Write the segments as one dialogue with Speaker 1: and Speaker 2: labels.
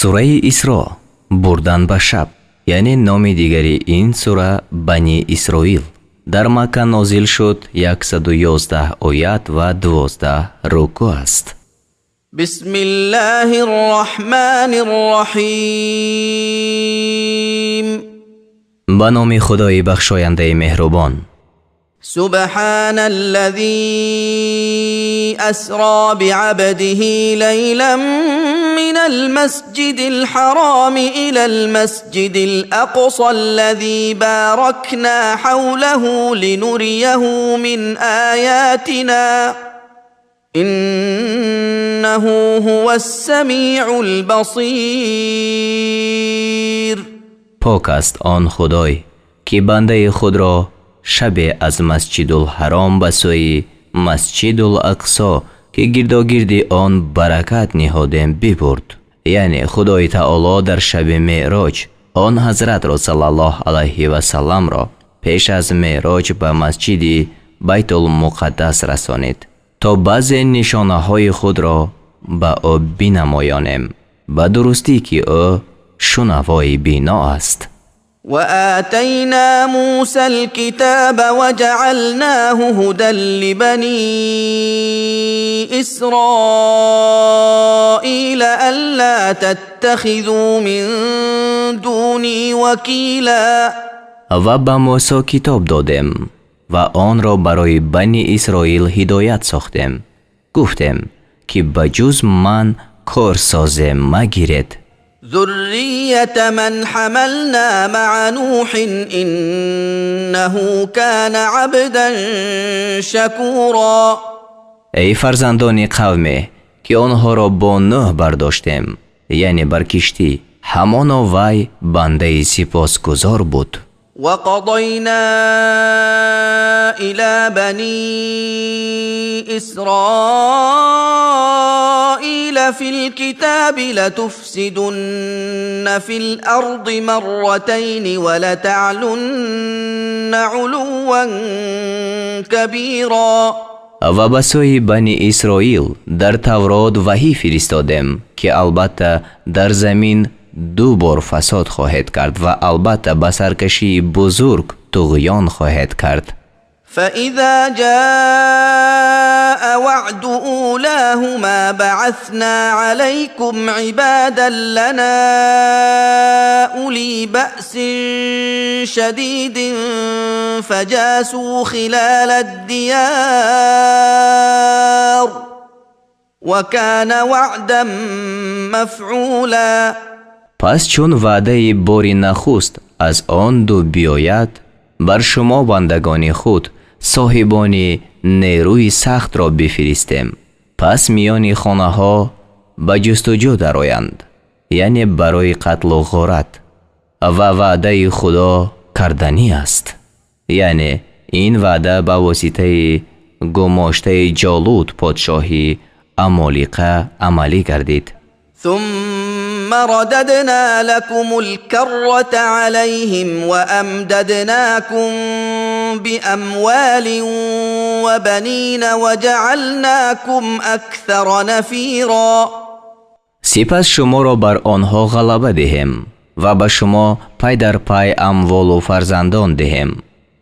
Speaker 1: Сураи Исро, бурдан ба шаб, яъне номи дигари ин сура Бани Исроил, дар Макка нозил шуд, 111 оят ва 12 рукӯъ аст.
Speaker 2: بسم الله الرحمن الرحيم.
Speaker 1: Ба номи Худои бахшояндаи меҳрубон.
Speaker 2: سبحان الذي أسرى بعبده ليلا من المسجد الحرام إلى المسجد الأقصى الذي باركنا حوله لنريه من آياتنا إنه هو السميع البصير.
Speaker 1: Пок аст он Худой, ки бандаи худро шабе аз Масҷидулҳаром ба сӯи Масҷидул Ақсо, ки гирдогирди он баракат ниҳодем, бибурд. Яъне Худои Таоло дар шаби Меъроҷ он ҳазратро, саллаллоҳ алайҳи васалламро, пеш аз Меъроҷ ба масҷиди Байтулмуқаддас расонид, то баъзе нишонаҳои худро ба ӯ бинамоёнем. Ба дурустӣ, ки ӯ шунавои бино аст.
Speaker 2: وآتينا موسى الكتاب وجعلناه هدى لبني إسرائيل ألا تتخذوا من دوني وكيلا.
Speaker 1: Ва ба Мусо китоб додем ва онро барои Бани Исроил ҳидоят сохтем. Гуфтем, ки ба ҷуз ман корсозе магиред.
Speaker 2: ذرية من حملنا مع نوح إنه كان عبدا شكورا.
Speaker 1: Эй фарзандони қавме, ки онҳоро бо Нӯҳ бардоштем, яъне бар киштӣ, ҳамоно вай бандаи сипосгузор буд.
Speaker 2: وقضينا إلى بني إسرائيل في الكتاب لتفسدن في الأرض مرتين ولتعلن علوا كبيرا.
Speaker 1: Ва ба сӯи Бани Исроил дар Таврот ваҳӣ фиристодем, ки албатта дар замин ду бор фасод хоҳед кард ва албатта ба саркашии бузург туғён хоҳед кард.
Speaker 2: فإذا جاء وعد أولاهما بعثنا عليكم عبادا لنا أولي بأس شديد فجاسوا خلال الديار وكان وعدا مفعولا.
Speaker 1: Пас чун ваъдаи бори нахуст аз он ду биёяд, бар шумо бандагони худ, соҳибони нерӯи сахтро бифиристем, пас миёни хонаҳо ба ҷустуҷӯ дароянд, яъне барои қатлу ғорат. Ва ваъдаи Худо карданӣ аст. Яъне ин ваъда ба воситаи гумоштаи Ҷолут, подшоҳи Амолиқа, амалӣ гардид.
Speaker 2: ثم رددنا لكم الكرة عليهم وأمددناكم بأموال وبنين وجعلناكم أكثر نفيرا.
Speaker 1: Сипас шуморо бар онҳо ғалаба диҳем ва ба шумо пай дар пай амволу фарзандон диҳем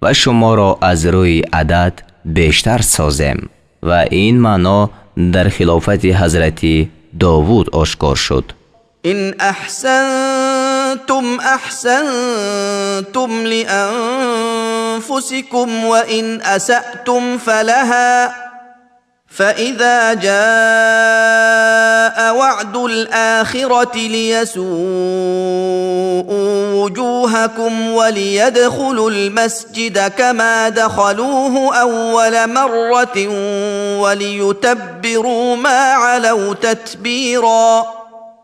Speaker 1: ва шуморо аз рӯи адад бештар созем. Ва ин маъно дар хилофати ҳазрати Довуд ошкор шуд.
Speaker 2: إن أحسنتم أحسنتم لأنفسكم وإن أسأتم فلها. فإذا جاء وعد الآخرة ليسوءوا وجوهكم وليدخلوا المسجد كما دخلوه أول مرة وليتبروا ما علوا تتبيرا.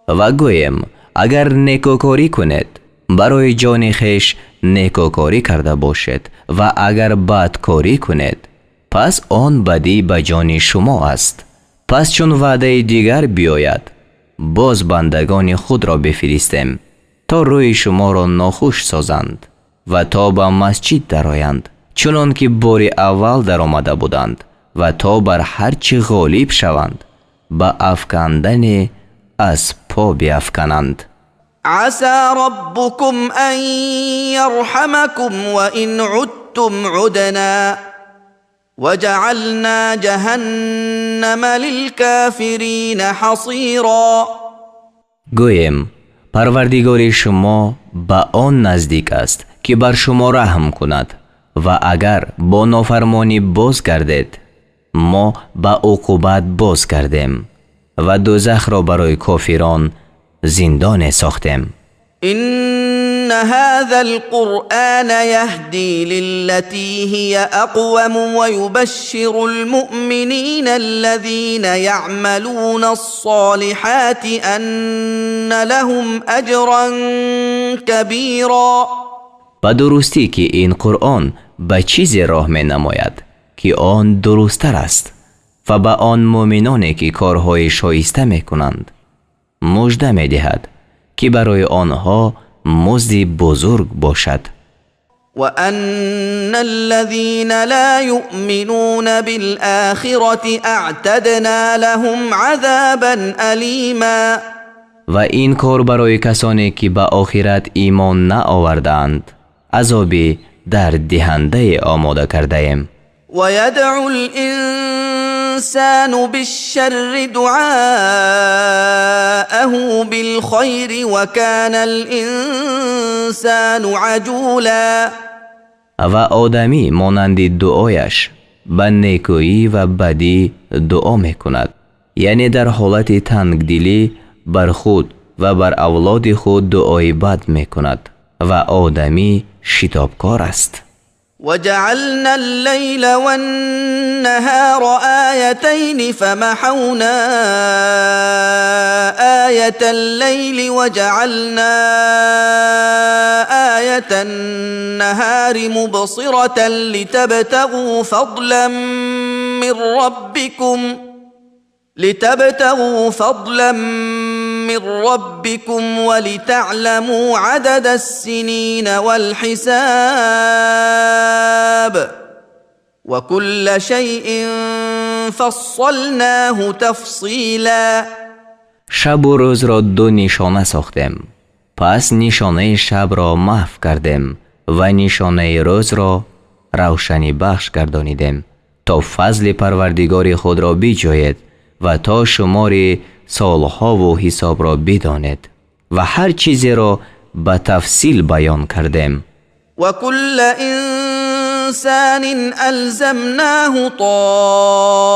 Speaker 1: Ва гӯем, агар некӯкорӣ кунед, барои ҷони хеш некӯкорӣ карда бошед ва агар бадкорӣ кунед, пас он бадӣ ба ҷони шумо аст. Пас чун ваъдаи дигар биёяд, боз бандагони худро бифиристем, то рӯи шуморо нохуш созанд ва то ба масҷид дароянд, чунон ки бори аввал даромада буданд, ва то бар ҳар чӣ ғолиб шаванд ба афкандани аз по биафкананд.
Speaker 2: عسى ربكم أن يرحمكم وإن عدتم عدنا وجعلنا جهنم للكافرين حصيرا.
Speaker 1: Гӯем, Парвардигори шумо ба он наздик аст, ки бар шумо раҳм кунад, ва агар бо нофармонӣ боз гардед, мо ба уқубат боз гардем ва дӯзахро барои кофирон зиндоне сохтем.
Speaker 2: إن هذا القرآن يهدي للتي هي أقوم ويبشر المؤمنين الذين يعملون الصالحات أن لهم أجرا كبيرا.
Speaker 1: Ба дурустӣ, ки ин Қуръон ба чизе роҳ менамояд, ки он дурусттар аст, ва ба он муъминоне, ки корҳои шоиста мекунанд, мужда медиҳад, ки барои онҳо музди бузург бошад.
Speaker 2: وأن الذين لا يؤمنون بالآخرة أعتدنا لهم عذابا أليما.
Speaker 1: Ва ин кор барои касоне, ки ба охират имон наовардаанд, азоби дарддиҳандае омода кардаем.
Speaker 2: ويدعو الإنسان بالشر دعاءه بالخير وكان الإنسان عجولا.
Speaker 1: Ва одамӣ монанди дуояш ба некӯӣ ва бадӣ дуо мекунад, яъне дар ҳолати тангдилӣ бар худ ва бар авлоди худ дуои бад мекунад, ва одамӣ шитобкор аст.
Speaker 2: وجعلنا الليل والنهار آيتين فمحونا آية الليل وجعلنا آية النهار مبصرة لتبتغوا فضلا من ربكم ولتعلموا عدد السنين والحساب وكل شيء فصلناه تفصيلا.
Speaker 1: Шабу рӯзро ду нишона сохтем, пас нишонаи шабро маҳв кардем ва нишонаи рӯзро равшанибахш гардонидем, то фазли Парвардигори худро биҷӯед ва то шумори солҳову ҳисобро бидонед, ва ҳар чизеро ба тафсил баён кардем.
Speaker 2: وكل إنسان ألزمناه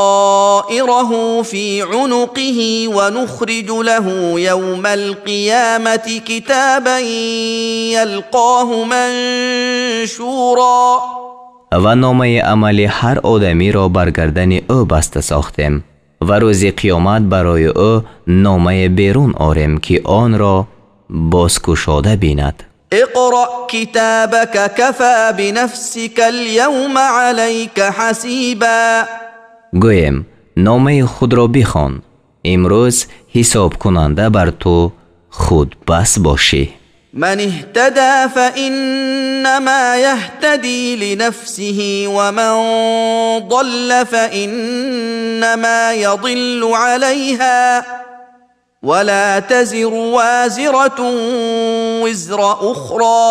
Speaker 2: طائره في عنقه ونخرج له يوم القيامة كتابا يلقاه منشورا.
Speaker 1: Ва номаи амали ҳар одамиро бар гардани ӯ баста сохтем ва рӯзи қиёмат барои ӯ номае берун орем, ки онро бозкушода бинад.
Speaker 2: اقرأ كتابك كفى بنفسك اليوم عليك حسيبا.
Speaker 1: Гӯем: номаи худро бихон, имрӯз ҳисобкунанда бар ту худ бас бошӣ.
Speaker 2: من اهتدى فإنما يهتدي لنفسه ومن ضل فإنما يضل عليها ولا تزر وازرة وزر أخرى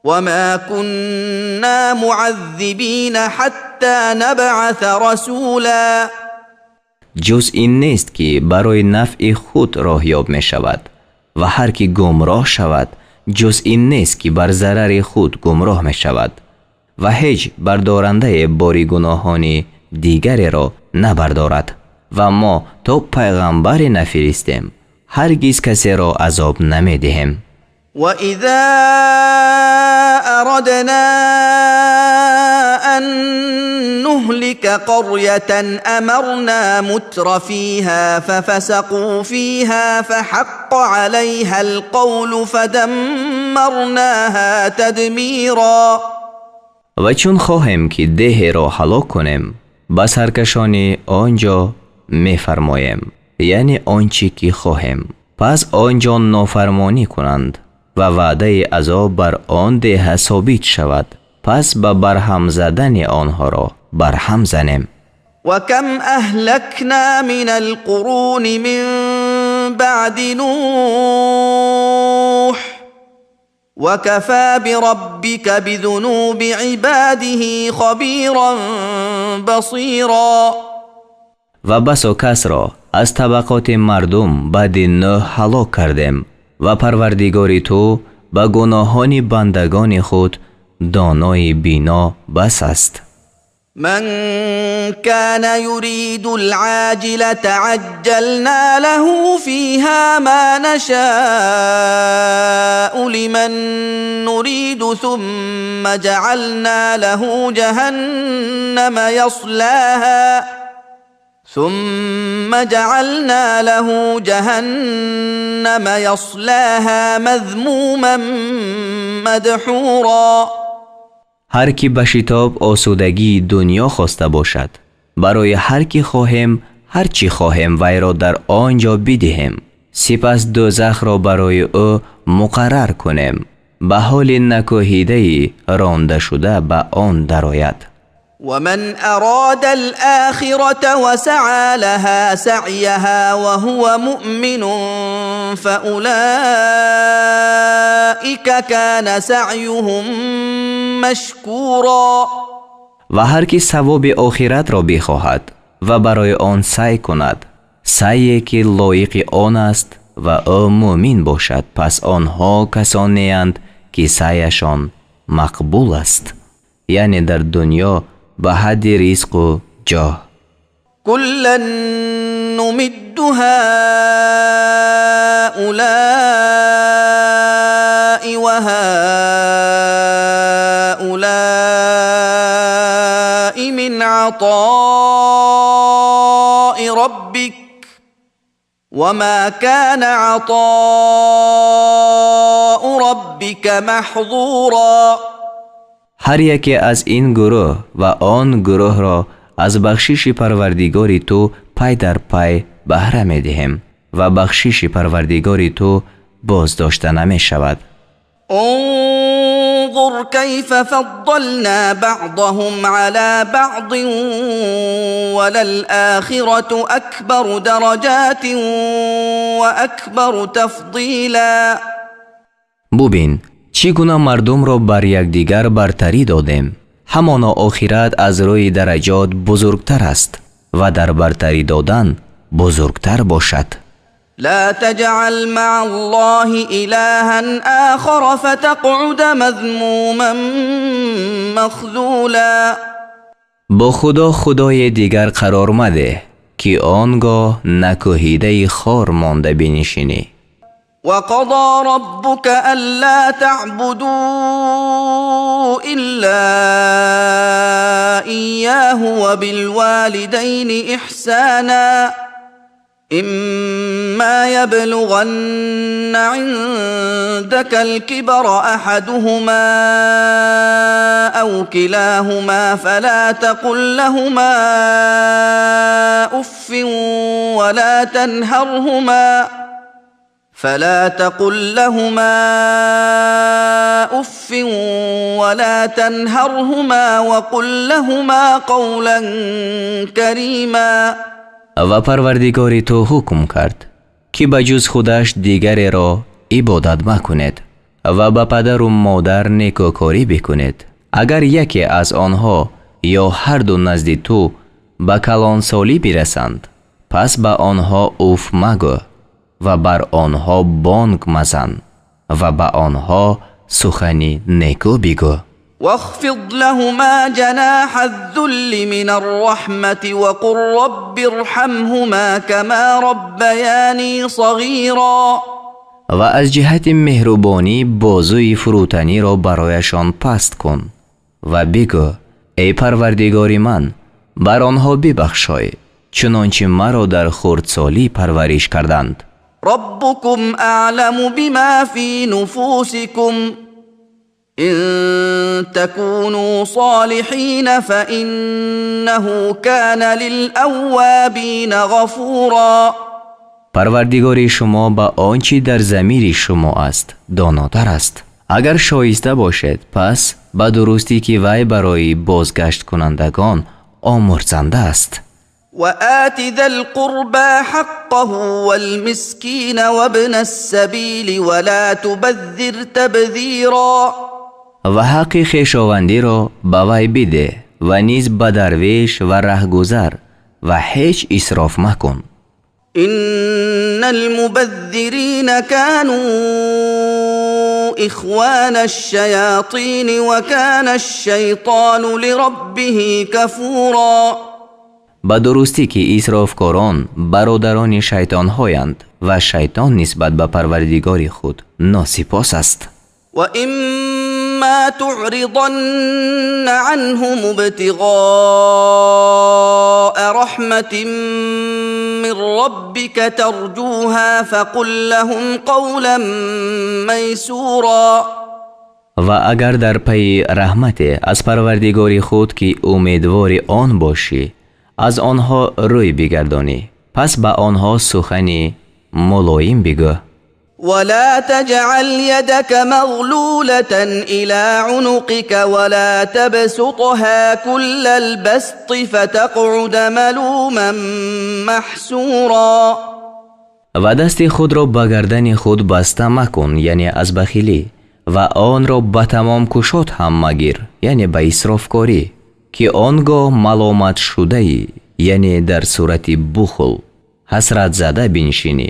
Speaker 2: وما كنا معذبين حتى نبعث رسولا.
Speaker 1: Ҷуз ин нест, ки барои нафъи худ роҳёб мешавад, ва ҳар ки гумроҳ шавад, ҷуз ин нест, ки бар зарари худ гумроҳ мешавад, ва ҳеҷ бардорандае бори гуноҳони дигареро набардорад, ва мо то пайғамбаре нафиристем, ҳаргиз касеро азоб намедиҳем.
Speaker 2: وإذا أردنا أن نهلك قرية أمرنا مترفيها ففسقوا فيها فحق عليها القول فدمرناها تدميرا.
Speaker 1: Ва чун хоҳем, ки деҳеро ҳалок кунем, ба саркашони он ҷо мефармоем, яъне он чӣ ки хоҳем, пас он ҷо нофармонӣ кунанд ва ваъдаи азоб бар он деҳа собит шавад, пас ба барҳам задани онҳоро барҳам занем.
Speaker 2: وكم أهلكنا من القرون من بعد نوح وكفى بربك بذنوب عباده خبيرا بصيرا.
Speaker 1: Ва басо касро аз табақоти мардум баъди Нӯҳ ҳалок кардем, ва Парвардигори ту ба гуноҳони бандагони худ донои бино бас аст.
Speaker 2: من كان يريد العاجلة عجلنا له فيها ما نشاء لمن نريد ثم جعلنا له جهنم يصلاها ثم جعلنا له جهنم يصلاها مذموما مدحورا.
Speaker 1: Ҳар ки ба шитоб осудагии дунё хоста бошад, барои ҳар ки хоҳем, ҳар чӣ хоҳем, вайро дар он ҷо бидиҳем, сипас дӯзахро барои ӯ муқаррар кунем, ба ҳоли накӯҳидаи рондашуда ба он дарояд.
Speaker 2: ومن أراد الآخرة وسعى لها سعيها وهو مؤمن فأولئك كان سعيهم مشكورا.
Speaker 1: Ва ҳар ки савоби охиратро бихоҳад ва барои он саъй кунад, саъйе ки лоиқи он аст, ва ӯ мӯмин бошад, пас онҳо касонеанд, ки саъяшон мақбул аст, яъне дар дунё ба ҳадди ризқу ҷоҳ.
Speaker 2: كلا نمد هؤلاء وهؤلاء من عطاء ربك وما كان عطاء ربك محظورا.
Speaker 1: Ҳар яке аз ин гурӯҳ ва он гурӯҳро аз бахшиши Парвардигори ту пай дар пай баҳра медиҳем, ва бахшиши Парвардигори ту боздошта намешавад.
Speaker 2: انظر كيف فضلنا بعضهم على بعض وللآخرة أكبر درجات وأكبر تفضيلا.
Speaker 1: Бубин, чӣ гуна мардумро бар якдигар бартарӣ додем. Ҳамоно охират аз рӯи дараҷот бузургтар аст ва дар бартарӣ додан бузургтар бошад.
Speaker 2: لا تجعل مع الله إلها آخر فتقعد مذموما مخذولا.
Speaker 1: Бо Худо худои дигар қарор мадеҳ, ки он гоҳ накӯҳидаи хор монда бинишинӣ.
Speaker 2: وقضى ربك ألا تعبدوا إلا إياه وبالوالدين إحسانا إما يبلغن عندك الكبر أحدهما أو كلاهما فلا تقل لهما أف ولا تنهرهما وقل لهما قولا كريما.
Speaker 1: Ва Парвардигори ту ҳукм кард, ки ба ҷуз худаш дигареро ибодат макунед ва ба падару модар некӯкорӣ бикунед. Агар яке аз онҳо ё ҳарду назди ту ба калонсолӣ бирасанд, пас ба онҳо уф магӯ ва бар онҳо бонг мазан ва ба онҳо сухани некӯ бигӯ.
Speaker 2: واخفض لهما جناح الذل من الرحمة وقل رب ارحمهما كما ربياني صغيرا.
Speaker 1: Ва аз ҷиҳати меҳрубонӣ бозуи фурӯтаниро барояшон паст кун ва бигӯ: «Эй Парвардигори ман, бар онҳо бибахшой, чунончи маро дар хурдсолӣ парвариш карданд».
Speaker 2: ربكم أعلم بما في نفوسكم إن تكونوا صالحين فإنه كان للأوابين غفورا.
Speaker 1: Парвардигори шумо ба он чӣ дар замири шумо аст донотар аст. Агар шоиста бошед, пас ба дурустӣ, ки вай барои бозгашткунандагон омурзанда аст.
Speaker 2: وآت ذا القربى حقه والمسكين وابن السبيل ولا تبذر تبذيرا.
Speaker 1: Ва ҳаққи хешовандиро ба вай бидеҳ ва низ ба дарвеш ва раҳгузар, ва ҳеҷ исроф макун.
Speaker 2: إن المبذرين كانوا إخوان الشياطين وكان الشيطان لربه كفورا.
Speaker 1: Ба дурустӣ, ки исрофкорон бародарони шайтонҳоянд ва шайтон нисбат ба парвардигори худ носипос аст.
Speaker 2: وإما تعرضن عنهم ابتغاء رحمة من ربك ترجوها فقل لهم قولا ميسورا.
Speaker 1: Ва агар дар пайи раҳмате аз парвардигори худ, ки умедвори он бошӣ, аз онҳо рӯй бигардонӣ, пас ба онҳо сухани мулоим бигӯ.
Speaker 2: ولا تجعل يدك مغلولة إلى عنقك ولا تبسطها كل البسط فتقعد ملوما محسورا.
Speaker 1: Ва дасти худро ба гардани худ баста макун, яъне аз бахилӣ, ва онро ба тамом кушод ҳам магир, яъне ба исрофкорӣ, ки он гоҳ маломатшудаӣ, яъне дар сурати бухл, ҳасратзада биншинӣ,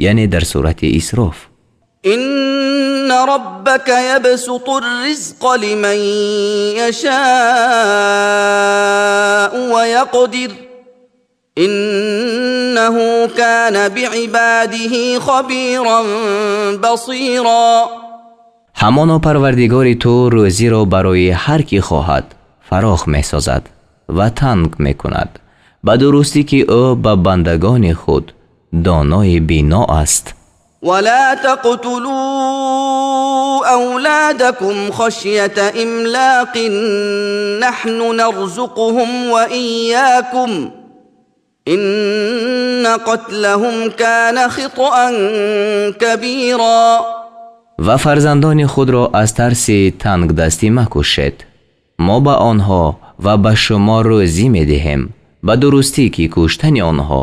Speaker 1: яъне дар сурати исроф.
Speaker 2: إن ربك يبسط الرزق لمن يشاء ويقدر إنه كان بعباده خبيرا بصيرا.
Speaker 1: Ҳамоно парвардигори ту рӯзиро барои ҳар кӣ хоҳад фарох месозад ва танг мекунад. Ба дурустӣ, ки ӯ ба бандагони худ донои бино аст.
Speaker 2: ولا تقتلوا أولادكم خشية إملاق نحن نرزقهم وإياكم إن قتلهم كان خطأ كبيرا.
Speaker 1: Ва фарзандони худро аз тарси тангдастӣ макушед. Мо ба онҳо ва ба шумо рӯзӣ медиҳем. Ба дурустӣ, ки куштани онҳо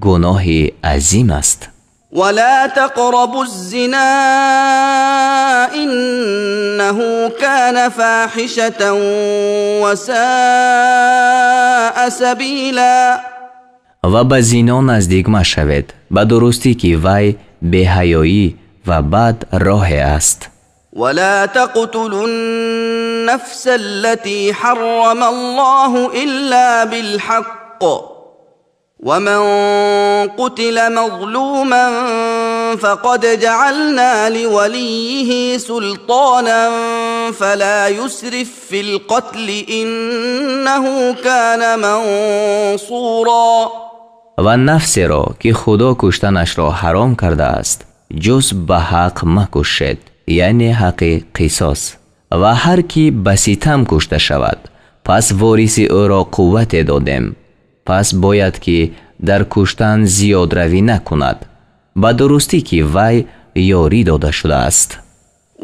Speaker 1: гуноҳи азим аст.
Speaker 2: ولا تقربوا الزنا إنه كان فاحشة وساء سبيلا.
Speaker 1: Ва ба зино наздик машавед. Ба дурустӣ, ки вай беҳаёӣ ва бад роҳе аст.
Speaker 2: ولا تقتلوا النفس التي حرم الله إلا بالحق ومن قتل مظلوما فقد جعلنا لوليه سلطانا فلا يسرف في القتل إنه كان منصورا.
Speaker 1: Ва нафсеро, ки худо куштанашро ҳаром кардааст, ҷуз ба ҳақ макушед, яъне ҳаққи қисос. Ва ҳар кӣ ба ситам кушта шавад, пас вориси ӯро қуввате додем, пас бояд ки дар куштан зиёдравӣ накунад. Ба дурустӣ, ки вай ёрӣ дода шудааст.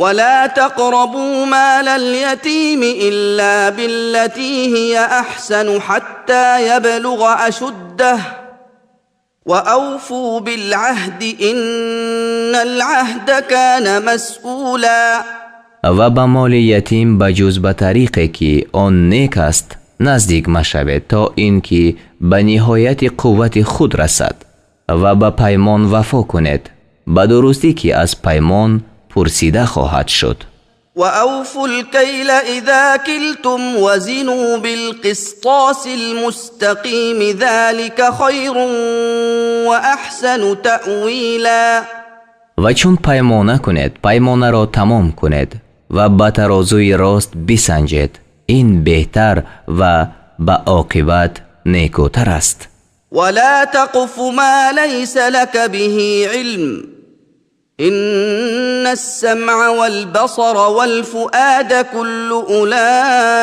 Speaker 2: ولا تقربوا مال اليتيم إلا بالتي هي أحسن حتى يبلغ أشده وأوفوا بالعهد إن العهد كان مسؤولا.
Speaker 1: Ва ба моли ятим ба ҷуз ба тариқе, ки он нек аст, наздик машавед, то ин ки ба ниҳояти қуввати худ расад. Ва ба паймон вафо кунед. Ба дурустӣ, ки аз паймон пурсида хоҳад шуд.
Speaker 2: وأوفوا الكيل إذا كلتم وزنوا بالقسطاس المستقيم ذلك خير وأحسن تأويلا.
Speaker 1: Ва чун паймона кунед, паймонаро тамом кунед ва ба тарозуи рост бисанҷед. Ин беҳтар ва ба оқибат некӯтар аст.
Speaker 2: ولا تقف ما ليس لك به علم إن السمع والبصر والفؤاد كل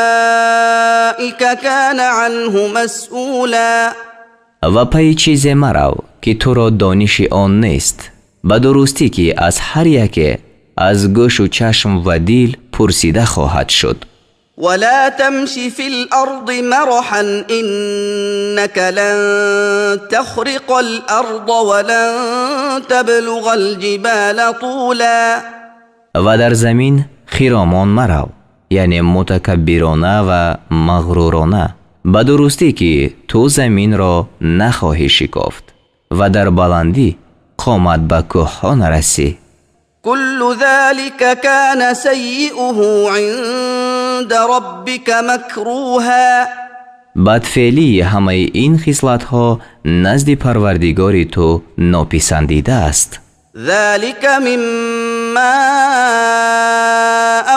Speaker 2: أولئك كان عنه مسؤولا.
Speaker 1: Ва пайи чизе марав, ки туро дониши он нест. Ба дурустӣ, ки аз ҳар яке аз гӯшу чашм ва дил пурсида хоҳад шуд.
Speaker 2: ولا تمش في الأرض مرحا إنك لن تخرق الأرض ولن تبلغ الجبال طولا.
Speaker 1: Ва дар замин хиромон марав, яъне мутакаббирона ва мағрурона, ба дурустӣ ки ту заминро нахоҳӣ шикофт ва дар баландӣ қомат ба кӯҳҳо нарасӣ.
Speaker 2: كل ذلك كان سيئه عند ربك مكروها.
Speaker 1: Бадфеълии ҳамаи ин хислатҳо назди Парвардигори ту нописандида аст.
Speaker 2: ذلك مما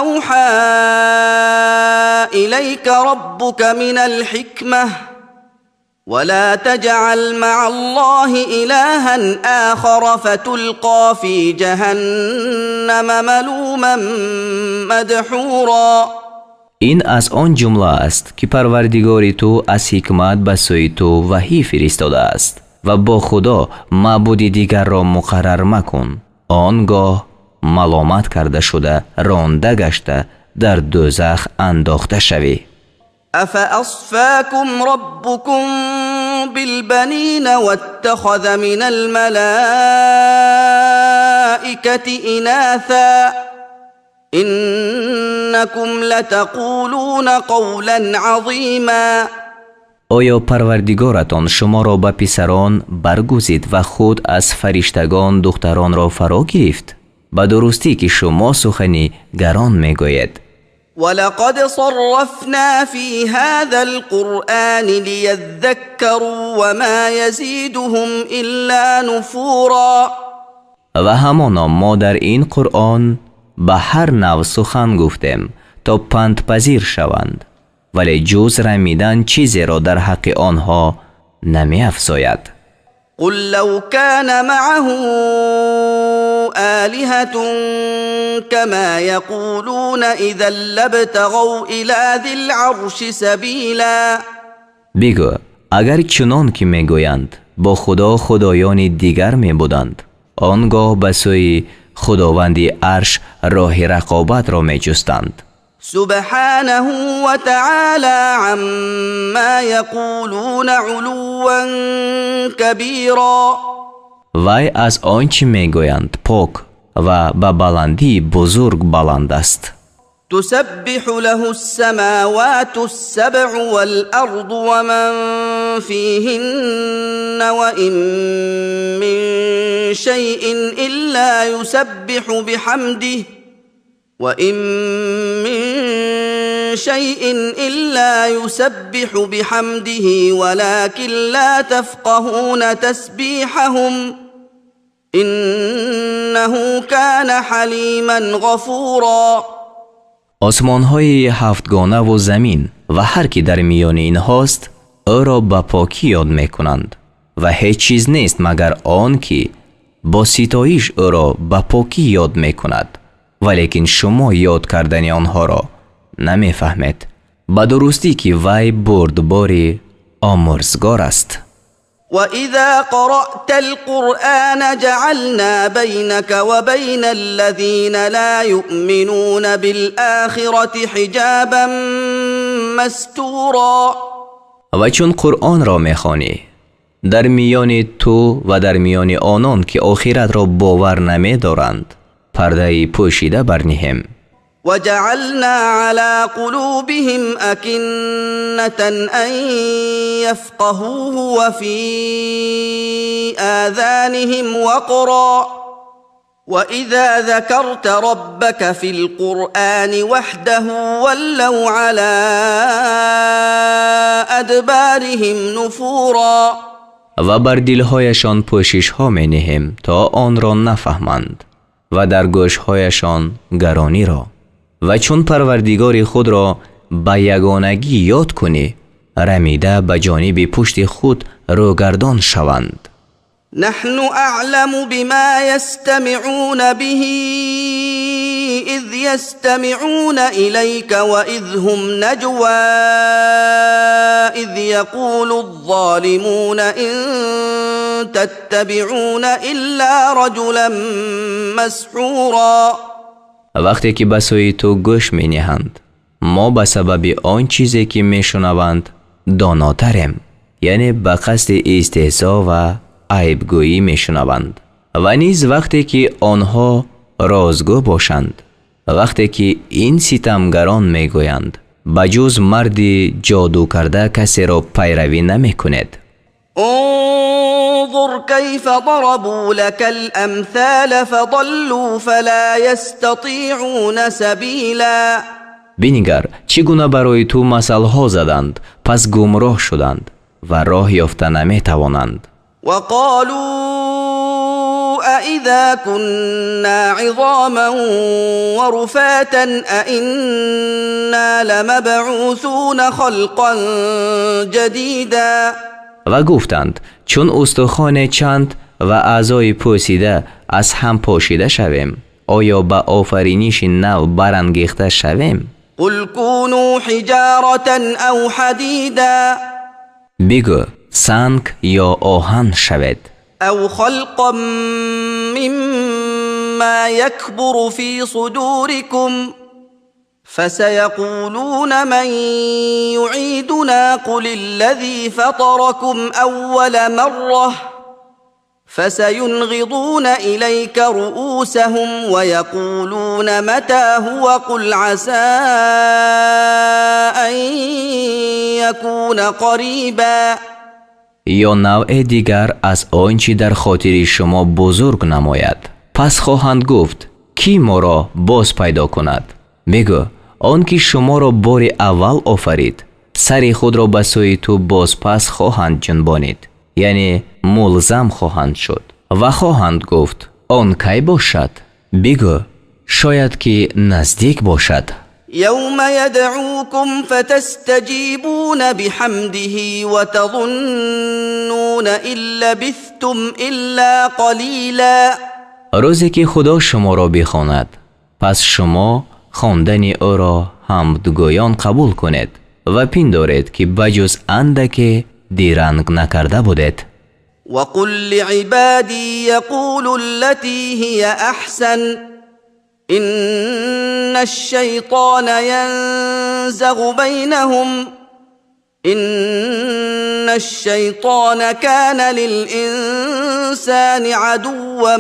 Speaker 2: أوحى إليك ربك من الحكمة، ولا تجعل مع الله إلها آخر فتلقى في جهنم ملوما مدحورا.
Speaker 1: Ин аз он ҷумла аст, ки Парвардигори ту аз ҳикмат ба сӯи ту ваҳӣ фиристодааст, ва бо Худо маъбуди дигарро муқаррар макун, он гоҳ маломат карда шуда, ронда гашта, дар дӯзах андохта шавӣ.
Speaker 2: أفأصفاكم ربكم بالبنين واتخذ من الملائكة إناثا إنكم لتقولون قولا عظيما.
Speaker 1: Оё Парвардигоратон шуморо ба писарон баргузид ва худ аз фариштагон духтаронро фаро гирифт? Ба дурустӣ ки шумо сухани гарон мегӯед.
Speaker 2: ولقد صرفنا في هذا القرآن ليذكروا وما يزيدهم إلا نفورا.
Speaker 1: Ва ҳамоно мо дар ин Қуръон ба ҳар нав сухан гуфтем, то пандпазир шаванд, вале ҷуз рамидан чизеро дар ҳаққи онҳо намеафзояд.
Speaker 2: قل لو كان معه آلهة كما يقولون إذا لابتغوا إلى ذي العرش سبيلا.
Speaker 1: Бигӯ, агар чунон ки мегӯянд, бо Худо худоёни дигар мебуданд, он гоҳ ба сӯи Худованди Арш роҳи рақобатро меҷустанд.
Speaker 2: سبحانه وتعالى عما يقولون علوا كبيرا.
Speaker 1: Вай аз он чӣ мегӯянд пок ва ба баландии бузург баланд аст.
Speaker 2: تسبح له السماوات السبع والأرض ومن فيهن، وإن من شيء إلا يسبح بحمده، وإن من شيء إلا يسبح بحمده ولكن لا تفقهون تسبيحهم إنه كان حليما غفورا.
Speaker 1: Осмонҳои ҳафтгонаву замин ва ҳар ки дар миёни инҳост, ӯро ба покӣ ёд мекунанд, ва ҳеҷ чиз нест, магар он ки бо ситоиш ӯро ба покӣ ёд мекунад, валекин шумо ёд кардани онҳоро намефаҳмед. Ба дурустӣ ки вай бурдбори омӯрзгор аст.
Speaker 2: وإذا قرأت القرآن جعلنا بينك وبين الذين لا يؤمنون بالآخرة حجابا مستورا.
Speaker 1: Ва чун Қуръонро мехонӣ, дар миёни ту ва дар миёни онон ки охиратро бовар намедоранд, пардаи пӯшида барниҳем.
Speaker 2: وجعلنا على قلوبهم أكنة أن يفقهوه وفي آذانهم وقرا، وإذا ذكرت ربك في القرآن وحده ولوا على أدبارهم نفورا.
Speaker 1: Ва бар дилҳояшон пӯшишҳо мениҳем, то онро нафаҳманд, ва дар гӯшҳояшон гарониро. Ва чун Парвардигори худро ба ягонагӣ ёд кунӣ, рамида ба ҷониби пушти худ рӯгардон шаванд.
Speaker 2: نحن أعلم بما يستمعون به إذ يستمعون إليك وإذ هم نجوى إذ يقول الظالمون إن تتبعون إلا رجلا مسحورا.
Speaker 1: Вақте ки ба сӯи ту гӯш мениҳанд, Мо ба сабаби он чизе ки мешунаванд донотарем, яъне ба қасди истеҳзо ва айбгӯӣ мешунаванд. Ва низ вақте ки онҳо розгӯ бошанд, вақте ки ин ситамгарон мегӯянд ба ҷуз марди ҷодукарда касеро пайравӣ намекунед.
Speaker 2: انظر كيف ضربوا لك الأمثال فضلوا فلا يستطيعون سبيلا.
Speaker 1: Бинигар, чӣ гуна барои ту масалҳо заданд, пас гумроҳ шуданд ва роҳ ёфта наметавонанд.
Speaker 2: وقالوا أإذا كنا عظاما ورفاتا أإنا لمبعوثون خلقا جديدا.
Speaker 1: Ва гуфтанд, чун устухоне чанд ва аъзои пӯсида аз ҳам пошида шавем, оё ба офариниши нав барангехта шавем?
Speaker 2: قل كونوا حجارة أو حديدا.
Speaker 1: Бигӯ, санг ё оҳан шавед.
Speaker 2: أو خلقا مما يكبر في صدوركم فسيقولون من يعيدنا قل الذي فطركم أول مرة فسينغضون إليك رؤوسهم ويقولون متى هو قل عسى أن يكون قريبا.
Speaker 1: Ё навъе дигар аз он чӣ дар хотири шумо бузург намояд. Пас хоҳанд гуфт, кӣ моро боз пайдо кунад? Бигӯ, он ки шуморо бори аввал офарид, сари худро ба сӯи ту бозпас хоҳанд ҷунбонид, яъне мулзам хоҳанд шуд ва хоҳанд гуфт, он кай бошад? Бигӯ, шояд ки наздик бошад.
Speaker 2: يوم يدعوكم فتستجيبون بحمده وتظنون إن لبثتم إلا قليلا.
Speaker 1: Рӯзе ки Худо шуморо бихонад, пас шумо хондани ӯро ҳамдгӯён қабул кунед ва пиндоред ки ба ҷуз андаке диранг накарда будед.
Speaker 2: وقل لعبادي يقولوا التي هي أحسن إن الشيطان ينزغ بينهم إن الشيطان كان للإنسان عدوا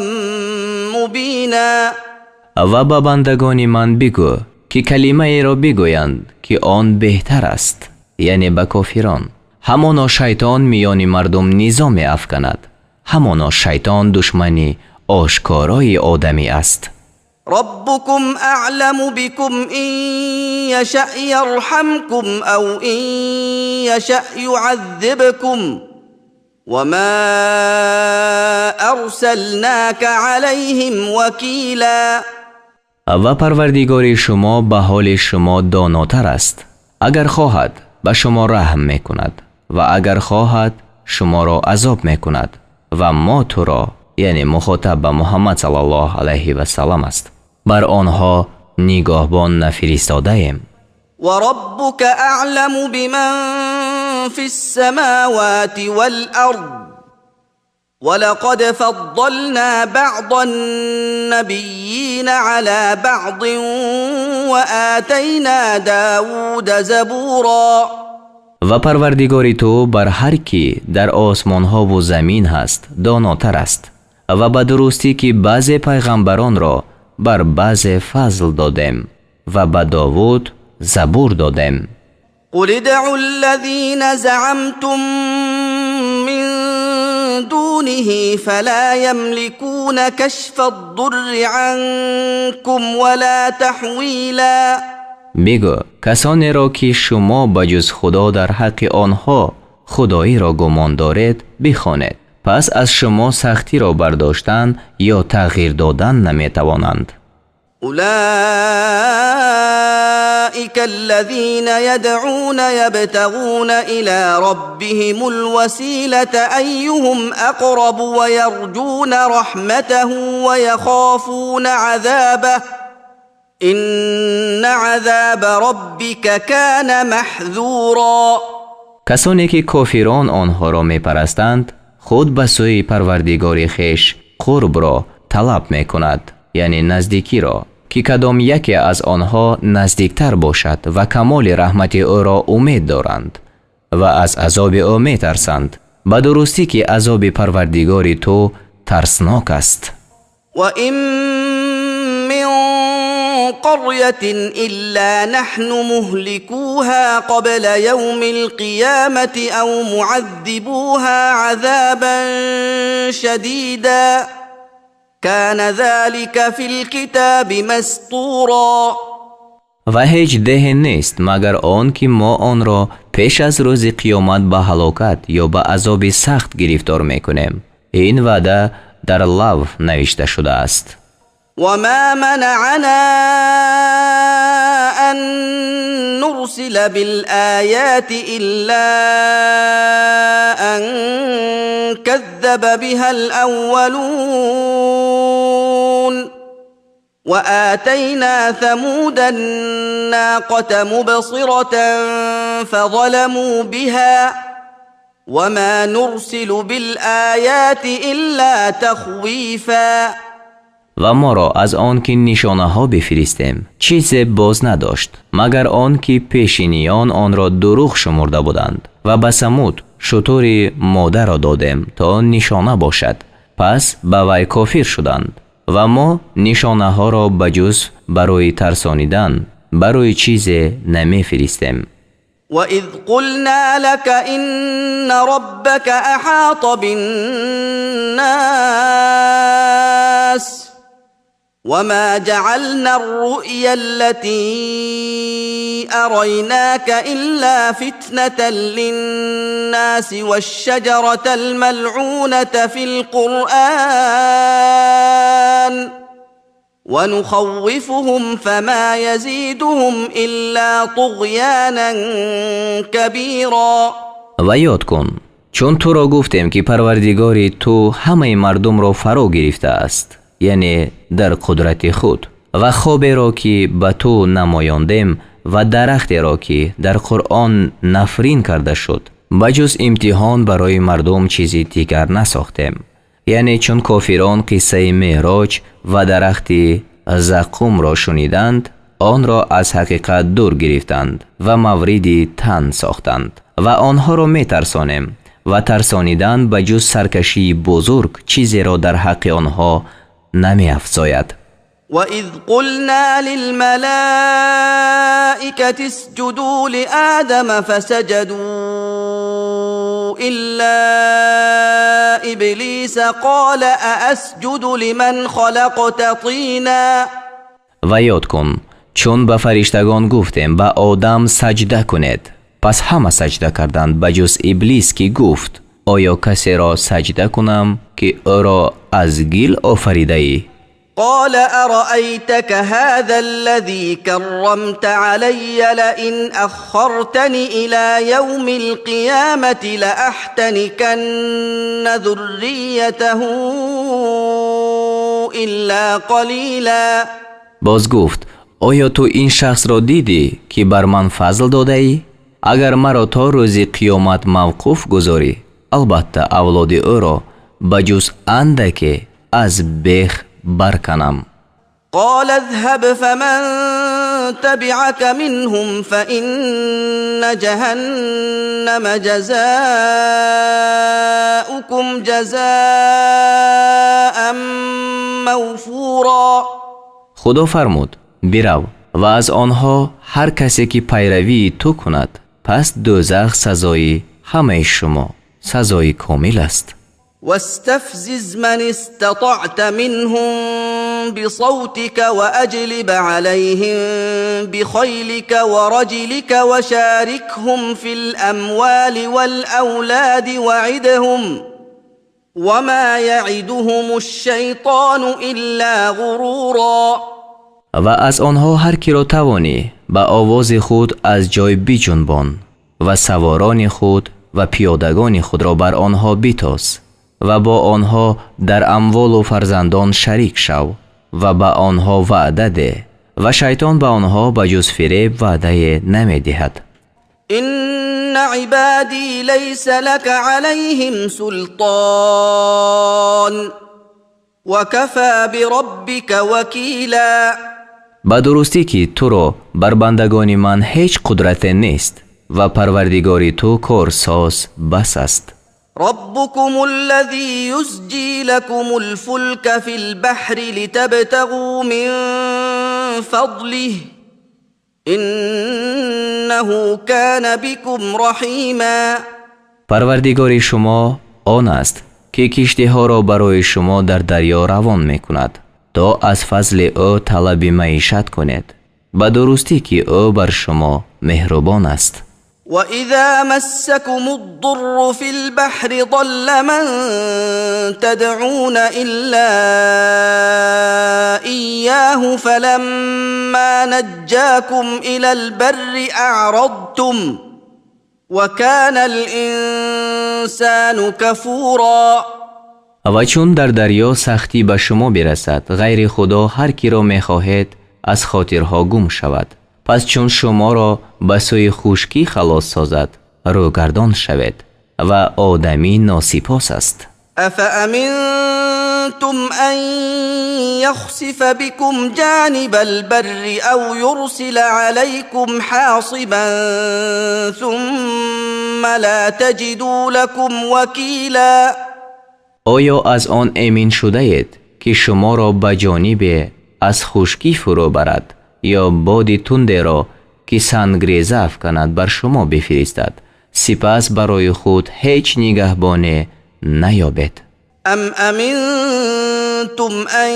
Speaker 2: مبينا.
Speaker 1: Ва ба бандагони ман бигӯ, ки калимаеро бигӯянд, ки он беҳтар аст, яъне ба кофирон. Ҳамоно шайтон миёни мардум низо меафканад. Ҳамоно шайтон душмани ошкорои одамӣ аст.
Speaker 2: ربكم أعلم بكم إن يشأ يرحمكم أو إن يشأ يعذبكم وما أرسلناك عليهم وكيلا.
Speaker 1: Ва Парвардигори шумо ба ҳоли шумо донотар аст. Агар хоҳад, ба шумо раҳм мекунад ва агар хоҳад, шуморо азоб мекунад. Ва мо туро, яъне мухотаб ба Муҳаммад саллаллоҳу алайҳи вассалам аст, бар онҳо нигоҳбон нафиристодаем.
Speaker 2: وربك أعلم بمن في السماوات والأرض ولقد فضلنا بعض النبيين على بعض وآتينا داود زبورا.
Speaker 1: Ва Парвардигори ту бар ҳар кӣ дар осмонҳову замин ҳаст донотар аст. Ва ба дурустӣ ки баъзе пайғамбаронро бар баъзе фазл додем ва ба Довуд Забур додем.
Speaker 2: قل ادعوا الذين زعمتم من دونه فلا يملكون كشف الضر عنكم ولا تحويلا.
Speaker 1: Бигӯ, касонеро ки шумо ба ҷуз Худо дар ҳаққи онҳо худоиро гумон доред, бихонед. Пас аз шумо сахтиро бардоштан ё тағйир додан наметавонанд.
Speaker 2: أولئك الذين يدعون يبتغون إلى ربهم الوسيلة أيهم أقرب ويرجون رحمته ويخافون عذابه إن عذاب ربك كان محذورا.
Speaker 1: Касоне ки кофирон онҳоро мепарастанд, худ ба сӯи Парвардигори хеш қурбро талаб мекунад, яъне наздикиро, ки кадом яке аз онҳо наздиктар бошад ва камоли раҳмати ӯро умед доранд ва аз азоби ӯ метарсанд. Ба дурустӣ ки азоби Парвардигори ту тарснок аст.
Speaker 2: وإن من قرية إلا نحن مهلكوها قبل يوم القيامة أو معذبوها عذابا شديدا كان ذلك في الكتاب مسطورا.
Speaker 1: Ва ҳеҷ деҳе нест, магар он ки мо онро пеш аз рӯзи қиёмат ба ҳалокат ё ба азоби сахт гирифтор мекунем. Ин ваъда дар лавҳ навишта шудааст.
Speaker 2: وما منعنا أن نرسل بالآيات إلا أن كذب بها الأولون وآتينا ثمود الناقة مبصرة فظلموا بها وما نرسل بالآيات إلا تخويفا.
Speaker 1: Ва моро аз он ки нишонаҳо бифиристем, чизе боз надошт, магар он ки пешиниён онро дурӯғ шумурда буданд. Ва ба Самуд шутури модаро додем, то нишона бошад, пас ба вай кофир шуданд. Ва мо нишонаҳоро ба ҷуз барои тарсонидан барои чизе намефиристем.
Speaker 2: وإذ قلنا لك إن ربك أحاط بالناس وما جعلنا الرؤيا التي أريناك إلا فتنة للناس والشجرة الملعونة في القرآن ونخوفهم فما يزيدهم إلا طغيانا كبيرا.
Speaker 1: Ва ёд кун, чун туро гуфтем, ки Парвардигори ту ҳамаи мардумро фаро гирифтааст, яъне дар қудрати худ, ва хоберо ки ба ту намоёндем ва дарахтеро ки дар Қуръон нафрин карда шуд, ба ҷуз имтиҳон барои мардум чизи дигар насохтем. Яъне чун кофирон қиссаи меъроҷ ва дарахти заққумро шуниданд, онро аз ҳақиқат дур гирифтанд ва мавриди тан сохтанд. Ва онҳоро метарсонем, ва тарсонидан ба ҷуз саркашии бузург чизеро дар ҳаққи онҳо намеафзояд.
Speaker 2: وإذ قلنا للملائكة اسجدوا لآدم فسجدوا إلا إبليس قال أأسجد لمن خلقت طينا.
Speaker 1: Ва ёд кун, чун ба фариштагон гуфтем: ба Одам саҷда кунед. Пас ҳама саҷда карданд, ба ҷуз Иблис, ки гуфт: оё касеро саҷда кунам, ки ӯро аз гил офаридаӣ?
Speaker 2: قال أرأيتك هذا الذي كرمت علي لئن أخرتني إلى يوم القيامة لأحتنكن ذريته إلا قليلا.
Speaker 1: Боз гуфт: оё ту ин шахсро дидӣ, ки бар ман фазл додаӣ? Агар маро то рӯзи қиёмат мавқуф гузорӣ, албатта авлоди ӯро ба ҷуз андаке аз бех барканам.
Speaker 2: قال اذهب فمن تبعك منهم فإن جهنم جزاؤكم جزاء موفورا.
Speaker 1: Худо фармуд: бирав ва аз онҳо ҳар касе ки пайравии ту кунад, пас дӯзах сазои ҳамаи шумо сазои комил аст.
Speaker 2: واستفزز من استطعت منهم بصوتك وأجلب عليهم بخيلك ورجلك وشاركهم في الأموال والأولاد وعدهم وما يعدهم الشيطان إلا غرورا.
Speaker 1: Ва аз онҳо ҳар киро тавонӣ, ба овози худ аз ҷой биҷунбон ва саворони худ ва пиёдагони худро бар онҳо битоз ва бо онҳо дар амволу фарзандон шарик шав ва ба онҳо ваъда деҳ, ва шайтон ба онҳо ба ҷуз фиреб ваъдае намедиҳад.
Speaker 2: إن عبادي ليس لك عليهم سلطان وكفى بربك وكيلا.
Speaker 1: Ба дурустӣ, ки туро бар бандагони ман ҳеҷ қудрате нест ва Парвардигори ту корсоз бас аст.
Speaker 2: ربكم الذي يزجي لكم الفلك في البحر لتبتغوا من فضله إنه كان بكم رحيما.
Speaker 1: Парвардигори шумо он аст, ки киштиҳоро барои шумо дар дарё равон мекунад, то аз фазли ӯ талаби маишат кунед. Ба дурустӣ, ки ӯ бар шумо меҳрубон аст.
Speaker 2: وإذا مسكم الضر في البحر ضل من تدعون إلا إياه فلما نجاكم إلى البر أعرضتم وكان الإنسان كفورا.
Speaker 1: Ва чун дар дарё сахтӣ ба шумо бирасад, ғайри Худо ҳар киро мехоҳед, аз хотирҳо гум шавад. Пас чун шуморо ба сӯи хушкӣ халос созад, рӯгардон шавед, ва одамӣ носипос аст.
Speaker 2: أفأمنتم أن يخسف بكم جانب البر أو يرسل عليكم حاصبا ثم لا تجدوا لكم وكيلا؟
Speaker 1: Оё аз он эмин шудаед, ки шуморо ба ҷонибе аз хушкӣ фурӯ барад ё боди тундеро, ки сангреза афканад, бар шумо бифиристад, сипас барои худ ҳеҷ нигаҳбоне наёбед?
Speaker 2: أم أمنتم أن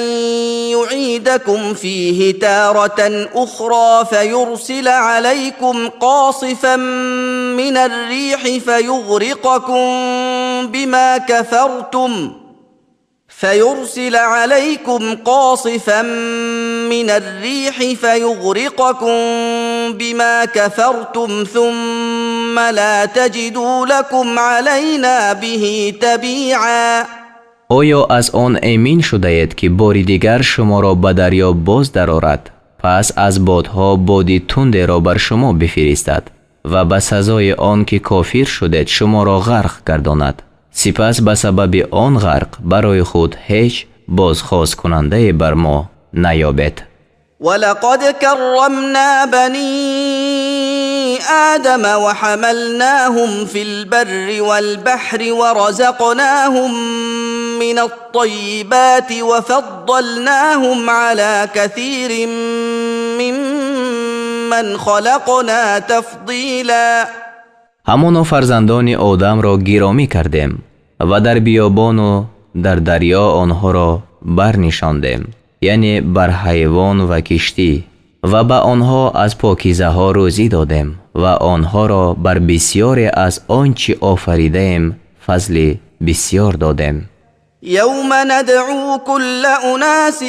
Speaker 2: يعيدكم فيه تارة أخرى فيرسل عليكم قاصفا من الريح فيرسل عليكم قاصفا من الريح فيغرقكم بما كفرتم ثم لا تجدوا لكم علينا به تبيعا؟
Speaker 1: Оё аз он эмин шудаед, ки бори дигар шуморо ба дарё боз дарорад, пас аз бодҳо боди тундеро бар шумо бифиристад ва ба сазои он ки кофир шудед, шуморо ғарқ гардонад, сипас ба сабаби он ғарқ барои худ ҳеҷ бозхосткунандае бар мо наёбед?
Speaker 2: ولقد كرمنا بني آدم وحملناهم في البر والبحر ورزقناهم من الطيبات وفضلناهم على كثير ممن خلقنا تفضيلا.
Speaker 1: Ҳамоно фарзандони Одамро гиромӣ кардем ва дар биёбону дар дарё онҳоро барнишондем, яъне бар ҳайвон ва киштӣ, ва ба онҳо аз покизаҳо рӯзӣ додем ва онҳоро бар бисьёре аз он чӣ офаридаем фазли бисьёр додем.
Speaker 2: يوم ندعو كل أناس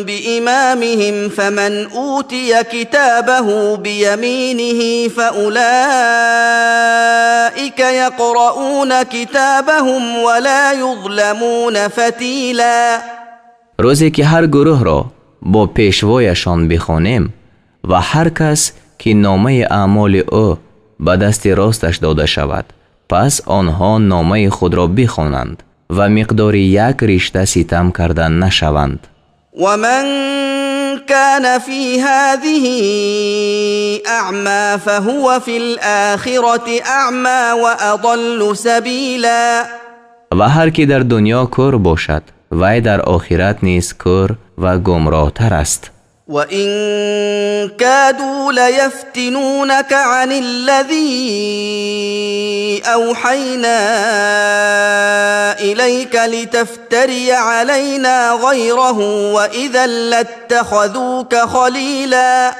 Speaker 2: بإمامهم فمن أوتي كتابه بيمينه فأولئك يقرؤون كتابهم ولا يظلمون فتيلا.
Speaker 1: Рӯзе ки ҳар гурӯҳро бо пешвояшон бихонем, ва ҳар кас ки номаи аъмоли ӯ ба дасти росташ дода шавад, пас онҳо номаи худро бихонанд ва миқдори як ришта ситам карда нашаванд.
Speaker 2: ومن كان في هذه أعمى فهو في الآخرة أعمى وأضل سبيلا.
Speaker 1: Ва ҳар ки дар дунё кӯр бошад, вай дар охират низ кӯр ва гумроҳтар аст.
Speaker 2: وإن كادوا ليفتنونك عن الذي أوحينا إليك لتفتري علينا غيره وإذا لاتخذوك خليلا.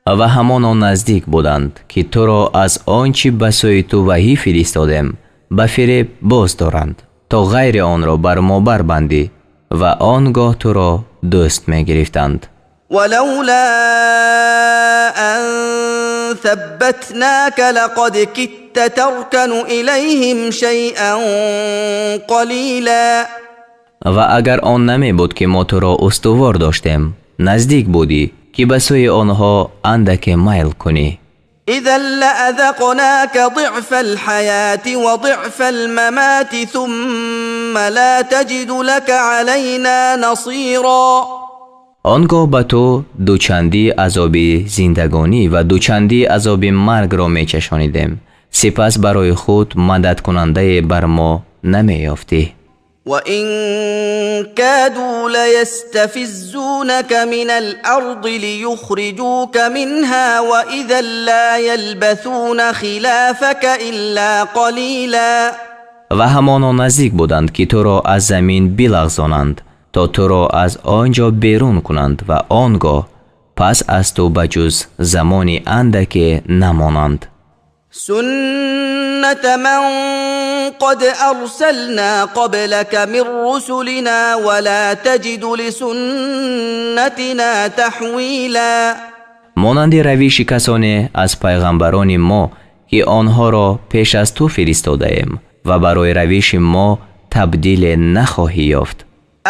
Speaker 1: Ва ҳамоно наздик буданд, ки туро аз он чӣ ба сӯи ту ваҳӣ фиристодем, ба фиреб боз доранд, то ғайри онро бар мо барбандӣ, ва он гоҳ туро дӯст мегирифтанд.
Speaker 2: ولولا أن ثبتناك لقد كدت تركن إليهم شيئا قليلا.
Speaker 1: Ва агар он намебуд, ки мо туро устувор доштем, наздик будӣ, ки ба сӯи онҳо андаке майл кунӣ.
Speaker 2: إذا لأذقناك ضعف الحياة وضعف الممات ثم لا تجد لك علينا نصيرا.
Speaker 1: Он гоҳ ба ту дучандӣ азоби зиндагонӣ ва дучандӣ азоби маргро мечашонидем. Сипас барои худ мададкунандае бар мо намеёфтӣ.
Speaker 2: وإن كادوا ليستفزونك من الأرض ليخرجوك منها وإذا لا يلبثون خلافك إلا قليلا.
Speaker 1: Ва ҳамоно наздик буданд, ки туро аз замин билағзонанд, то туро аз он ҷо берун кунанд ва он гоҳ пас аз ту ба ҷуз замони андаке намонанд.
Speaker 2: سنة من قد أرسلنا قبلك من رسلنا ولا تجد لسنتنا تحويلا.
Speaker 1: Монанди равиши касоне аз пайғамбарони мо, ки онҳоро пеш аз ту фиристодаем, ва барои равиши мо табдиле нахоҳӣ ёфт.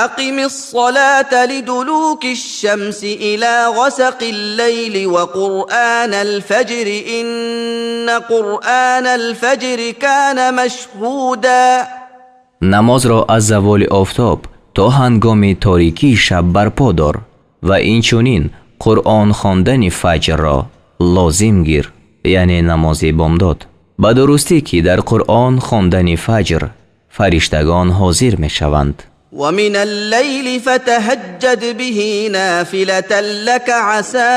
Speaker 2: أقم الصلاة لدلوك الشمس إلى غسق الليل وقرآن الفجر إن قرآن الفجر كان مشهودا.
Speaker 1: Намозро аз заволи офтоб то ҳангоми торикии шаб барпо дор ва инчунин Қуръон хондани фаҷрро лозим гир, яъне намози бомдод. Ба дурустӣ, ки дар Қуръон хондани фаҷр фариштагон ҳозир мешаванд.
Speaker 2: ومن الليل فتهجد به نافلة لك عسى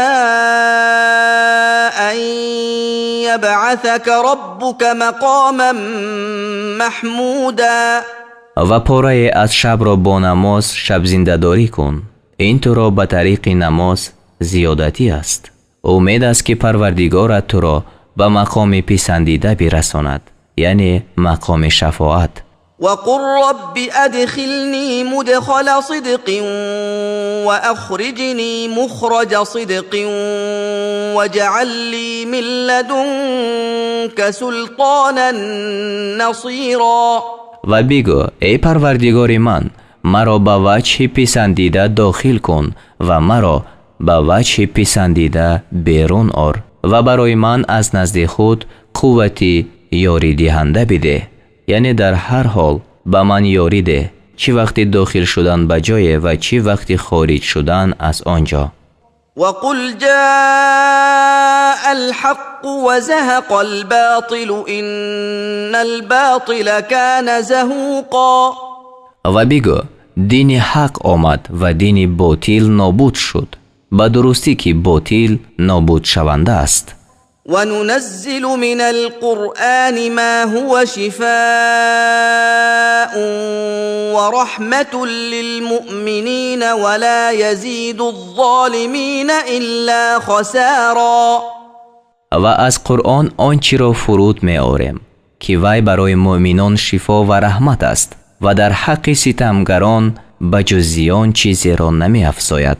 Speaker 2: أن يبعثك ربك مقاما محمودا.
Speaker 1: Ва порае аз шабро бо намоз шабзиндадорӣ кун. Ин туро ба тариқи намоз зиёдатӣ аст. Умед аст, ки Парвардигорат туро ба мақоми писандида бирасонад, яъне мақоми шафоат.
Speaker 2: وقل رب أدخلني مدخل صدق وأخرجني مخرج صدق واجعل لي من لدنك سلطانا نصيرا.
Speaker 1: Ва бигӯ: эй Парвардигори ман, маро ба ваҷҳи писандида дохил кун ва маро ба ваҷҳи писандида берун ор ва барои ман аз назди худ қуввати ёридиҳанда бидеҳ, яъне дар ҳар ҳол ба ман ёрӣ деҳ, чӣ вақти дохил шудан ба ҷое ва чӣ вақти хориҷ шудан аз он ҷо.
Speaker 2: وقل جاء الحق وزهق الباطل إن الباطل كان زهوقا.
Speaker 1: Ва бигӯ: дини ҳақ омад ва дини ботил нобуд шуд. Ба дурустӣ, ки ботил нобудшаванда аст.
Speaker 2: وننزل من القرآن ما هو شفاء ورحمة للمؤمنين ولا يزيد الظالمين إلا خسارا.
Speaker 1: Ва аз Қуръон он чиро фуруд меорем, ки вай барои муъминон шифо ва раҳмат аст ва дар ҳаққи ситамгарон ба ҷуз зиён чизеро намеафзояд.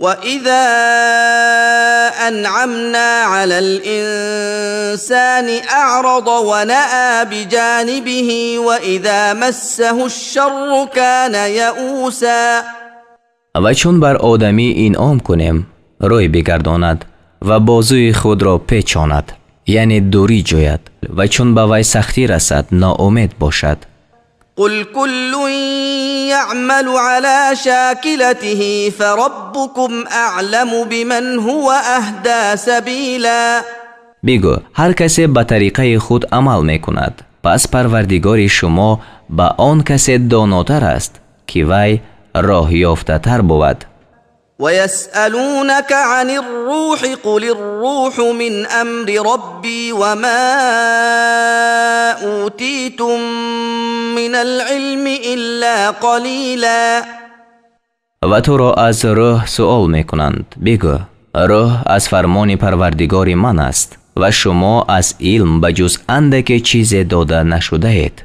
Speaker 2: وإذا أنعمنا على الإنسان أعرض ونأى بجانبه وإذا مسه الشر كان يئوسا.
Speaker 1: Ва чун бар одамӣ инъом кунем, рӯй бигардонад ва бозуи худро печонад, яъне дурӣ ҷӯяд, ва чун ба вай сахтӣ расад, ноумед бошад.
Speaker 2: قل كل يعمل على شاكلته فربكم أعلم بمن هو أهدى سبيلا.
Speaker 1: Бигӯ: ҳар касе ба тариқаи худ амал мекунад, пас Парвардигори шумо ба он касе донотар аст, ки вай роҳёфтатар бувад.
Speaker 2: ويسألونك عن الروح قل الروح من أمر ربي وما أوتيتم من العلم إلا قليلا.
Speaker 1: Ва туро аз рӯҳ суол мекунанд. Бигӯ: рӯҳ аз фармони Парвардигори ман аст ва шумо аз илм ба ҷуз андаке чизе дода нашудаед.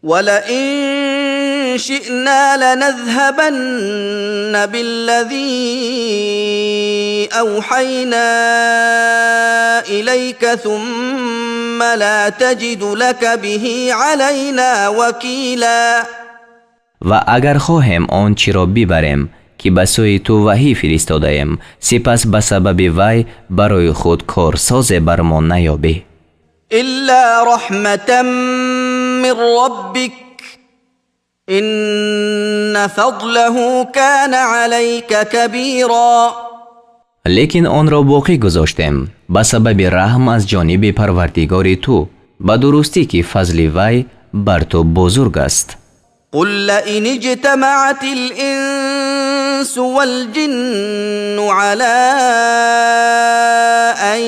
Speaker 2: ولئن شئنا لنذهبن بالذي أوحينا إليك ثم لا تجد لك به علينا وكيلا.
Speaker 1: Ва агар хоҳем, он чиро бибарем, ки ба сӯи ту ваҳӣ фиристодаем, сипас ба сабаби вай барои худ корсозе бар мо наёбӣ.
Speaker 2: إلا رحمة من ربك. إن فضله كان عليك كبيرا.
Speaker 1: Лекин онро боқӣ гузоштем ба сабаби раҳм аз ҷониби Парвардигори ту, ба дурустӣ ки фазли вай бар ту бузург аст.
Speaker 2: قل لئن اجتمعت الإنس والجن على أن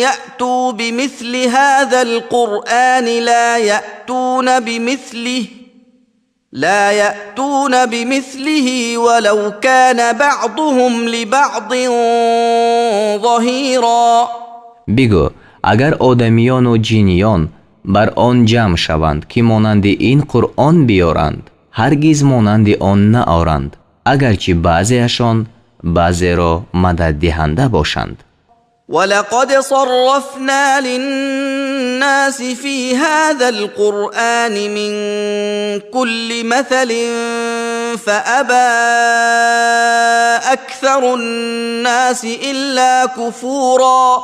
Speaker 2: يأتوا بمثل هذا القرآن لا يأتون بمثله ولو كان بعضهم لبعض ظهيرا.
Speaker 1: Бигӯ, агар одамиёну ҷиниён бар он ҷамъ шаванд, ки монанди ин Қуръон биёранд, ҳаргиз монанди он наоранд, агарчи баъзеашон баъзеро мададдиҳанда бошанд.
Speaker 2: ولقد صرفنا للناس في هذا القرآن من كل مثل فأبى أكثر الناس إلا كفورا.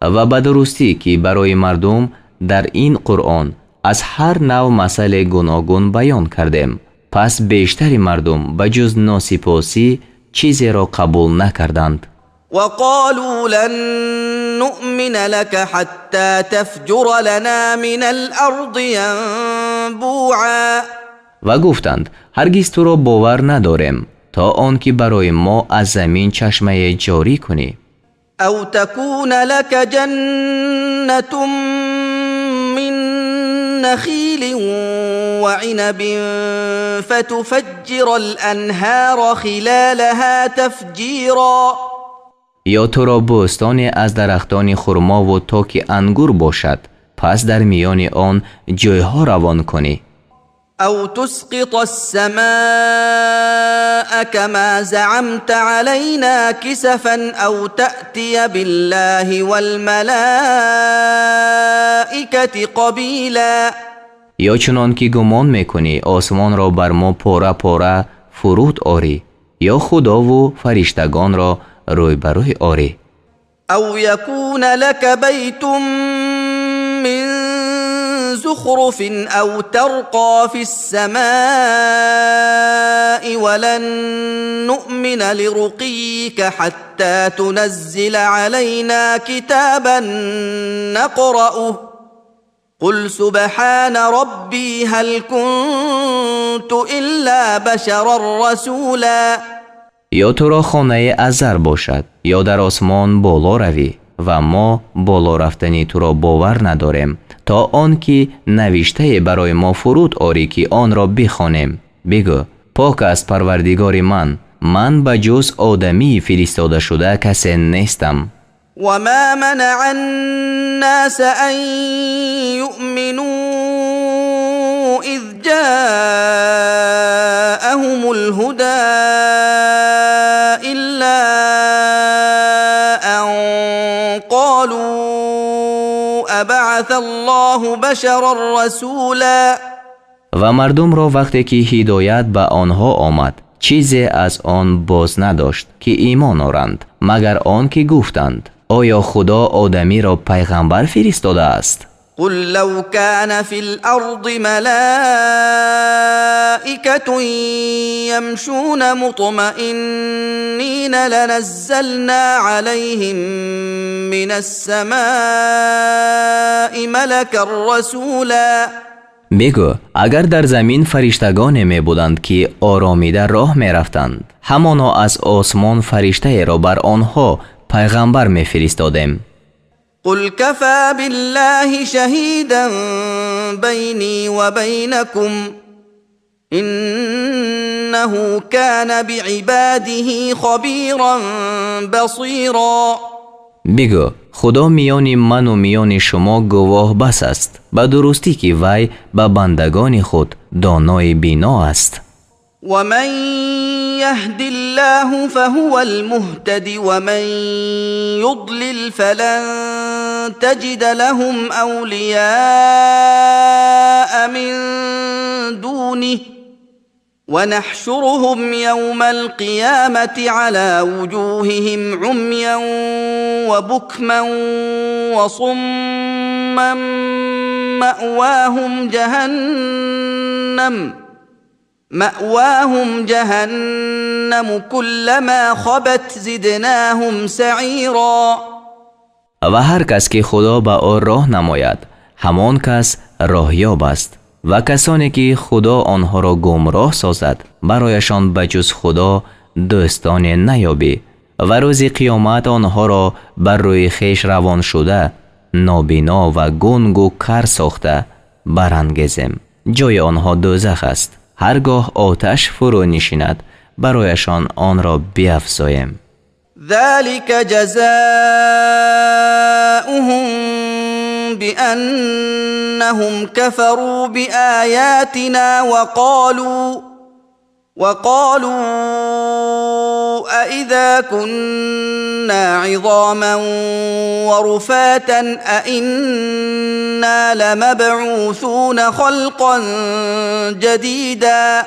Speaker 1: Ва ба дурустӣ, ки барои мардум дар ин Қуръон аз ҳар нав масъале гуногун баён кардем, пас бештари мардум ба ҷуз носипосӣ чизеро қабул накарданд.
Speaker 2: وقالوا لن نؤمن لك حتى تفجر لنا من الأرض ينبوعا.
Speaker 1: Ва гуфтанд: ҳаргиз туро бовар надорем, то он ки барои мо аз замин чашмае ҷорӣ кунӣ.
Speaker 2: أو تكون لك جنة من نخيل وعنب فتفجر الأنهار خلالها تفجيرا.
Speaker 1: Ё туро бӯстоне аз дарахтони хурмову токи ангур бошад, пас дар миёни он ҷӯйҳо равон кунӣ.
Speaker 2: أو تسقط السماء كما زعمت علينا كسفا أو تأتي بالله والملائكة قبيلا.
Speaker 1: Ё чунон ки гумон мекунӣ, осмонро бар мо пора пора фуруд орӣ, ё Худову фариштагонро рӯй ба рӯй орӣ.
Speaker 2: أو يكون لك بيت من زخرف أو ترقى في السماء ولن نؤمن لرقيك حتى تنزل علينا كتابا نقرأه قل سبحان ربي هل كنت إلا بشرا رسولا.
Speaker 1: Ё туро хонае аз зар бошад, ё дар осмон боло равӣ, ва мо боло рафтани туро бовар надорем, то он ки навиштае барои мо фуруд орӣ, ки онро бихонем. Бигӯ: пок аст Парвардигори ман, ман ба ҷуз одамии фиристодашуда касе нестам.
Speaker 2: وما منع الناس أن يؤمنوا إذ جاءهم الهدى إلا أن قالوا أبعث الله بشرا رسولا.
Speaker 1: Ва мардумро вақте ки ҳидоят ба онҳо омад, чизе аз он боз надошт, ки имон оранд, магар он ки гуфтанд: оё Худо одамиро пайғамбар фиристодааст?
Speaker 2: قل لو كان في الأرض ملائكة يمشون مطمئنين لنزلنا عليهم من السماء ملكا رسولا.
Speaker 1: Бигӯ, агар дар замин фариштагоне мебуданд, ки оромида роҳ мерафтанд, ҳамоно аз осмон фариштаеро бар онҳо пайғамбар мефиристодем.
Speaker 2: قل كفى بالله شهيدا بيني وبينكم إنه كان بعباده خبيرا بصيرا.
Speaker 1: Бигӯ, Худо миёни ману миёни шумо гувоҳ бас аст, ба дурустӣ ки вай ба бандагони худ донои бино аст.
Speaker 2: ومن يهد الله فهو المهتد ومن يضلل فلن تجد لهم أولياء من دونه ونحشرهم يوم القيامة على وجوههم عميا وبكما وصما مأواهم جهنم. مأواهم جهنم كلما خبت زدناهم سعيرا.
Speaker 1: Ва ҳар кас ки Худо ба ӯ роҳ намояд, ҳамон кас роҳёб аст, ва касоне ки Худо онҳоро гумроҳ созад, барояшон ба ҷуз Худо дӯстоне наёбӣ, ва рӯзи қиёмат онҳоро бар рӯи хеш равон шуда, нобино ва гунгу кар сохта барангезем. Ҷои онҳо дӯзах аст. Ҳар гоҳ оташ фурӯ нишинад, барояшон онро биафзоем.
Speaker 2: ذلك جزاؤهم بأنهم كفروا بآياتنا وقالوا أإذا كنا عظاما ورفاتا أإنا لمبعوثون خلقا جديدا.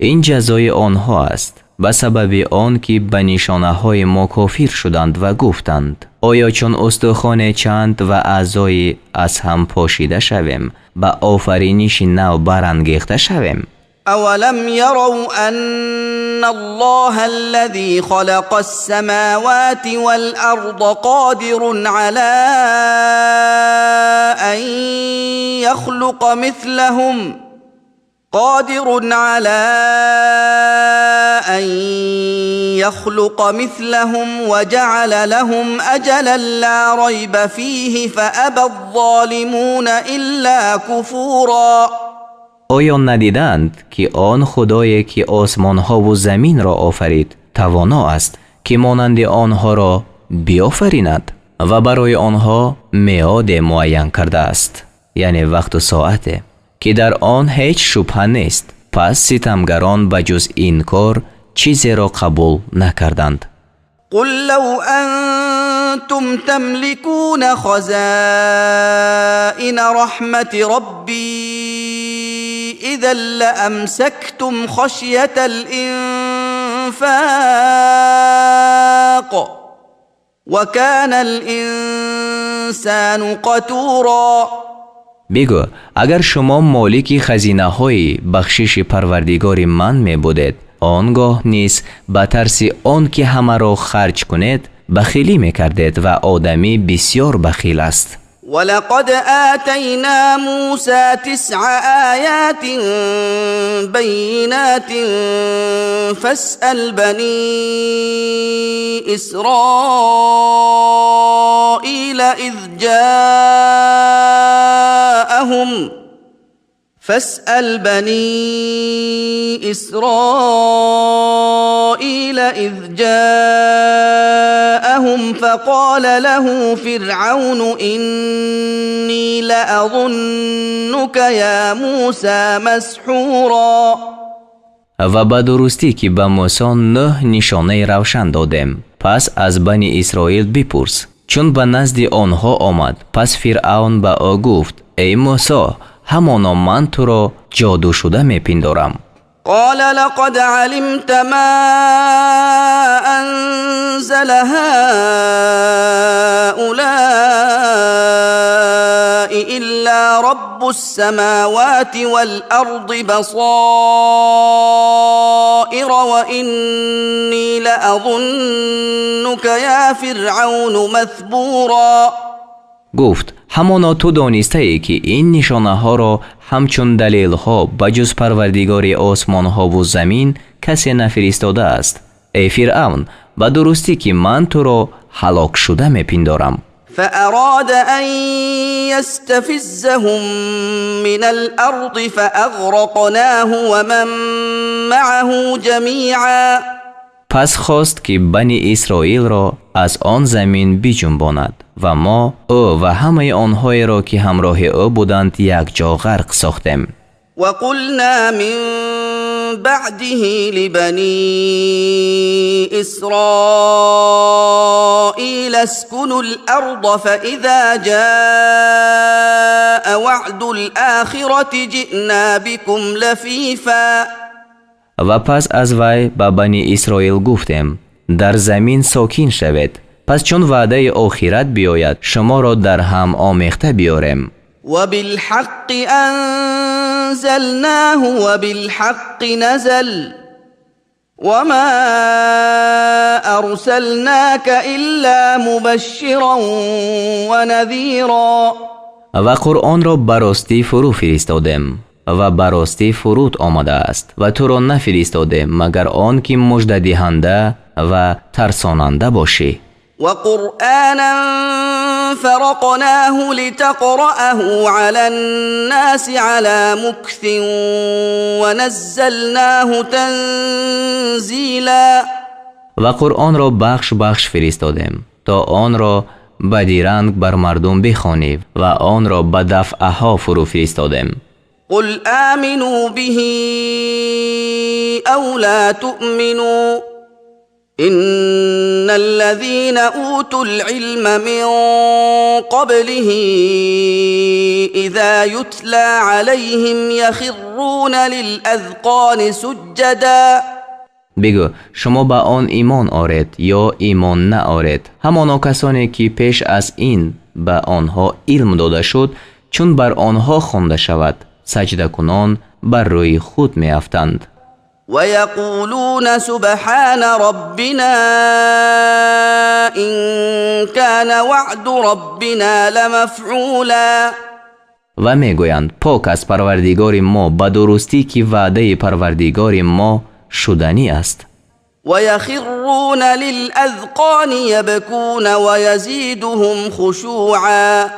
Speaker 1: Ин ҷазои онҳо аст ба сабаби он ки ба нишонаҳои мо кофир шуданд ва гуфтанд: оё чун устухоне чанд ва аъзои аз ҳам пошида шавем, ба офариниши нав барангехта шавем?
Speaker 2: أولم يروا أن الله الذي خلق السماوات والأرض قادر على أن يخلق مثلهم قادر على أن يخلق مثلهم وجعل لهم أجلا لا ريب فيه فأبى الظالمون إلا كفورا.
Speaker 1: Оё надиданд, ки он Худое ки осмонҳову заминро офарид, тавоно аст, ки монанди онҳоро биофаринад, ва барои онҳо меоде муайян кардааст, яъне вақту соате, ки дар он ҳеҷ шубҳа нест? Пас ситамгарон ба ҷуз инкор чизеро қабул накарданд.
Speaker 2: قل لو أنتم تملكون خزائن رحمة ربي إذا لأمسكتم خشية الإنفاق وكان الإنسان قتورا.
Speaker 1: Бигӯ: агар шумо молики хазинаҳои бахшиши Парвардигори ман мебудед, он гоҳ низ ба тарси он ки ҳамаро харҷ кунед, бахилӣ мекардед, ва одамӣ бисёр бахил аст.
Speaker 2: ولقد آتينا موسى 9 آيات بينات فاسأل بني إسرائيل إذ جاءهم فاسأل بني إسرائيل إذ جاءهم فقال له فرعون إني لأظنك يا موسى مسحورا.
Speaker 1: Ва ба дурустӣ ки ба Мусо нӯҳ нишонаи равшан додем. Пас аз Бани Исроил бипурс, чун ба назди онҳо омад, пас Фиръавн ба ӯ гуфт: эй Мусо, ҳамоно ман туро ҷодушуда мепиндорам.
Speaker 2: قال لقد علمت ما أنزل هؤلاء إلا رب السماوات والأرض بصائر وإني لأظنك يا فرعون مثبورا.
Speaker 1: Гуфт: ҳамоно ту донистае, ки ин нишонаҳоро ҳамчун далелҳо ба ҷуз Парвардигори осмонҳову замин касе нафиристодааст. Эй Фиръавн, ба дурустӣ ки ман туро ҳалокшуда мепиндорам.
Speaker 2: فأراد أن يستفزهم من الأرض فأغرقناه ومن معه جميعا.
Speaker 1: Пас хост ки Бани Исроилро аз он замин биҷунбонад, ва мо ӯ ва ҳамаи онҳоеро ки ҳамроҳи ӯ буданд, якҷо ғарқ сохтем.
Speaker 2: وقلنا من بعده لبني إسرائيل اسكنوا الأرض فإذا جاء وعد الآخرة جئنا بكم لفيفا.
Speaker 1: Ва пас аз вай ба Бани Исроил гуфтем: дар замин сокин шавед, пас чун ваъдаи охират биёяд, шуморо дар ҳам омехта биёрем.
Speaker 2: وبالحق أنزلناه وبالحق نزل وما أرسلناك إلا مبشرا ونذيرا.
Speaker 1: Ва Қуръонро ба ростӣ фурӯ фиристодем ва ба ростӣ фуруд омадааст ва туро нафиристодем, магар он ки муждадиҳанда ва тарсонанда бошӣ.
Speaker 2: وقرآنا فرقناه لتقرأه على الناس على مكث ونزلناه تنزيلا.
Speaker 1: Ва Қуръонро бахш бахш фиристодем, то онро ба диранг бар мардум бихонӣ, ва онро ба дафъаҳо фурӯ фиристодем.
Speaker 2: قل آمنوا به أو لا تؤمنوا إن الذين أوتوا العلم من قبله إذا يتلى عليهم يخرون للأذقان سجدا.
Speaker 1: Бигӯ: шумо ба он имон оред ё имон наоред, ҳамоно касоне ки пеш аз ин ба онҳо илм дода шуд, чун бар онҳо хонда шавад, саҷдакунон бар рӯи худ меафтанд.
Speaker 2: ويقولون سبحان ربنا إن كان وعد ربنا لمفعولا.
Speaker 1: Ва мегӯянд: пок аз Парвардигори мо, ба дурустӣ ки ваъдаи Парвардигори мо шуданӣ аст.
Speaker 2: ويخرون للأذقان يبكون ويزيدهم خشوعا.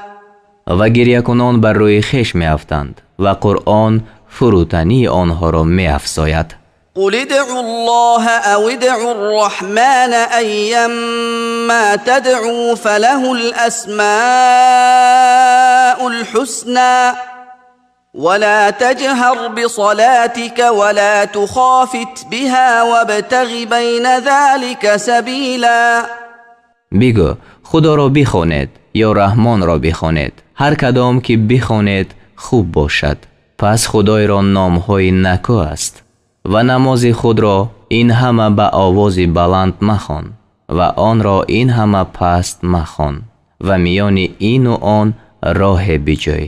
Speaker 1: Ва гирьякунон бар рӯи хеш меафтанд, ва Қуръон фурӯтании онҳоро меафзояд.
Speaker 2: قل ادعوا الله أو ادعوا الرحمن أيا ما تدعوا فله الأسماء الحسنى ولا تجهر بصلاتك ولا تخافت بها وابتغ بين ذلك سبيلا.
Speaker 1: Бигӯ: Худоро бихонед ё Раҳмонро бихонед, ҳар кадом ки бихонед, хуб бошад, пас Худойро номҳои накӯ аст. Ва намози худро ин ҳама ба овози баланд махон ва онро ин ҳама паст махон ва миёни ину он роҳе биҷӯй.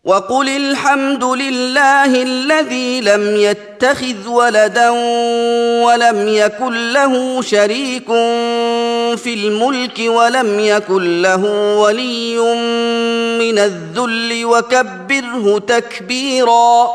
Speaker 2: وقل الحمد لله الذي لم يتخذ ولدا ولم يكن له شريك في الملك ولم يكن له ولي من الذل وكبره تكبيرا.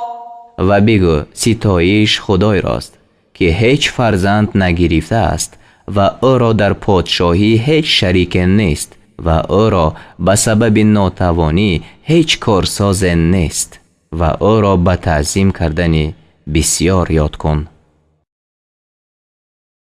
Speaker 1: Ва бигӯ: ситоиш Худойрост, ки ҳеҷ фарзанд нагирифтааст ва ӯро дар подшоҳӣ ҳеҷ шарике нест ва ӯро ба сабаби нотавонӣ ҳеҷ корсозе нест ва ӯро ба таъзим кардани бисьёр ёд кун.